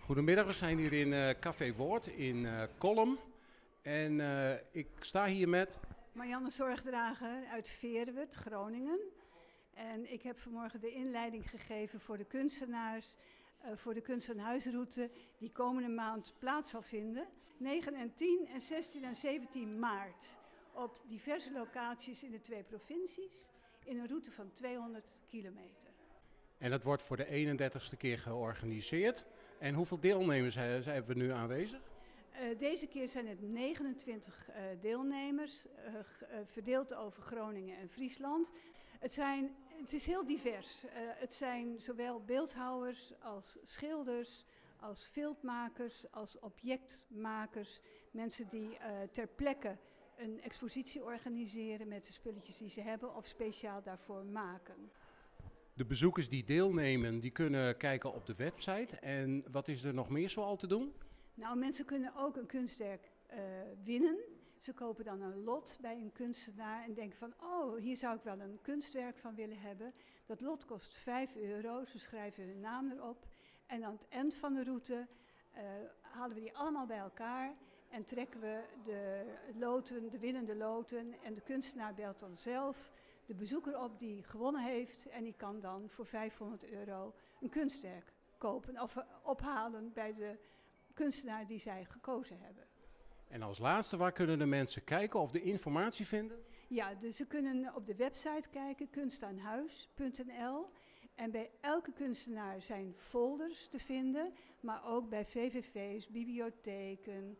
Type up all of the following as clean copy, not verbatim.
Goedemiddag, we zijn hier in Café Woord in Kollum. En ik sta hier met... Marianne Zorgdrager uit Feerwerd, Groningen. En ik heb vanmorgen de inleiding gegeven voor de kunstenaars, voor de Kunst aan Huisroute die komende maand plaats zal vinden. 9 en 10 en 16 en 17 maart op diverse locaties in de twee provincies in een route van 200 kilometer. En dat wordt voor de 31ste keer georganiseerd. En hoeveel deelnemers hebben we nu aanwezig? Deze keer zijn het 29 deelnemers, verdeeld over Groningen en Friesland. Het is heel divers. Het zijn zowel beeldhouwers als schilders, als viltmakers, als objectmakers. Mensen die ter plekke een expositie organiseren met de spulletjes die ze hebben of speciaal daarvoor maken. De bezoekers die deelnemen, die kunnen kijken op de website. En wat is er nog meer zoal te doen? Mensen kunnen ook een kunstwerk winnen. Ze kopen dan een lot bij een kunstenaar en denken van, oh, hier zou ik wel een kunstwerk van willen hebben. Dat lot kost vijf euro, ze schrijven hun naam erop. En aan het eind van de route halen we die allemaal bij elkaar en trekken we de loten, de winnende loten. En de kunstenaar belt dan zelf de bezoeker op die gewonnen heeft en die kan dan voor vijfhonderd euro een kunstwerk kopen of ophalen bij de kunstenaar die zij gekozen hebben. En als laatste, waar kunnen de mensen kijken of de informatie vinden? Ze kunnen op de website kijken, kunstaanhuis punt N L. En bij elke kunstenaar zijn folders te vinden, maar ook bij V V V's, bibliotheken,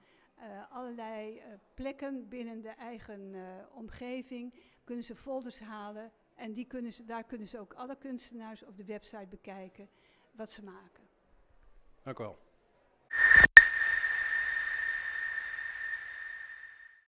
allerlei plekken binnen de eigen omgeving kunnen ze folders halen. En daar kunnen ze ook alle kunstenaars op de website bekijken wat ze maken. Dank u wel.